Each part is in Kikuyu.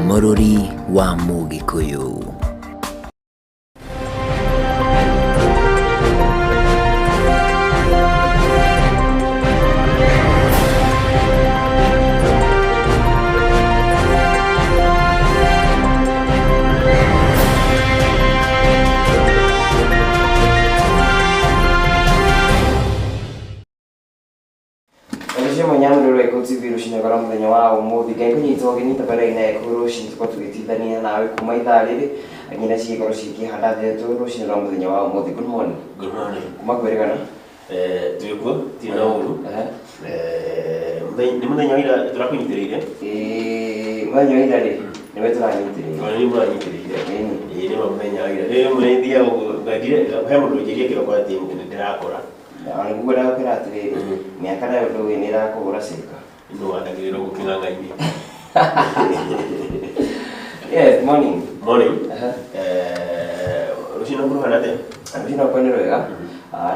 Mũrũri wa Mũgĩkũyũ. Rũciũ mũnyamũrĩ rwa Eko TV rũcinĩ rwa mũthenya wa ũmũthĩ. Ngai kũnyita ũgeni tabarĩra-inĩ ya Eko rũcinĩ tũkorwo tũgĩtithania nawe kuma ithaa rĩrĩ nginya cigĩkorwo cigĩkĩhanda thetũ rũcinĩ rwa mũthenya wa ũmũthĩ. Good morning. Good morning. Kuma kwĩrĩgana? Twĩ kuo, tirĩ na ũru. Ehe. Nĩ mũthenya wa ira tũrakũnyitĩrĩire. Ĩĩ, mũthenya wa ira rĩ, nĩwe tũranyitĩrĩire. Ona nĩ mũranyitĩrĩire. Ĩni. Ĩĩ nĩ ma mũthenya wa ira. Rĩrĩ rĩmwe nĩ thiaga ũguo, ngandire, he mũndũ ũnjĩrire kĩroko atĩ nĩ ndĩrakũra. Na nĩguo ndakwĩra atĩrĩrĩ, mĩaka nayo ndũĩ nĩ ĩrakũhũra cĩka. Nũ wandagĩrĩra ũguo kĩng'ang'a-inĩ. Yes, morning. Morning. Ehe. Rũcinĩ kũrũhana atĩa? Rũcinĩ rwakwa nĩ rwega.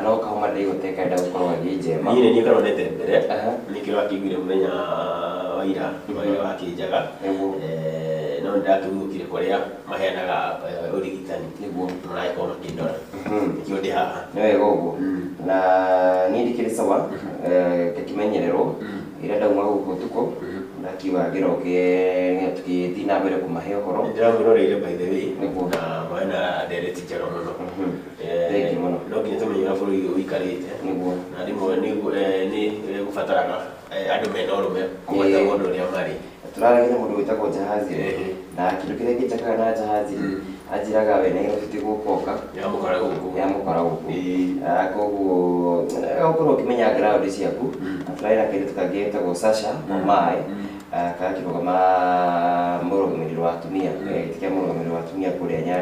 No kahoma ndĩgũte kenda gũkorwo agĩnjema. Niĩ nĩ niĩ karonete mbere. Aha. Nĩkĩo wakĩiguire mũthenya wa ira, wa wakĩnjaga. Nĩguo. No nĩndakĩhurũkire kũrĩa maheanaga ũrigitani. Nĩguo. Maragĩkorwo makĩndora. Nĩkĩo ndĩ haha. Nĩ wega ũguo. Na niĩ ndikĩrĩ sawa, ngakĩmenyererwo. Ira ndauma gũkũ ũtukũ, ndakiuga ngĩroke nĩgetha tũgĩthiĩ na mbere kũmahe ũhoro. Nĩndĩramwĩroreire by the way. Nĩguo. Na mwena ndereti njega mũno. Thank you mũno. No nginya tũmenye ũrĩa bũrũri ũyũ ũikarĩte. Nĩguo. Na rĩmwe nĩ gũbataraga andũ mena ũrũme kũgweta Ĩĩ. mũndũ ũrĩa marĩ. Tũraragia na mũndũ wĩtagwo Jahazi rĩ, Ehe. na kĩndũ kĩrĩa kĩnjakaga na Jahazi rĩ, anjĩraga we Nairobi ti gũkoka, Yamũkora gũkũ. yamũkora gũkũ. Ĩĩ. Koguo ũkorwo ũkĩmenya ground ciaku, na tũrarĩ na kairĩtu kangĩ getagwo Sasha Mamae, karakĩrũgama mũrũgamĩrĩri wa atumia, gĩtĩ kĩa mũrũgamĩrĩri wa atumia kũrĩa Nyandarua.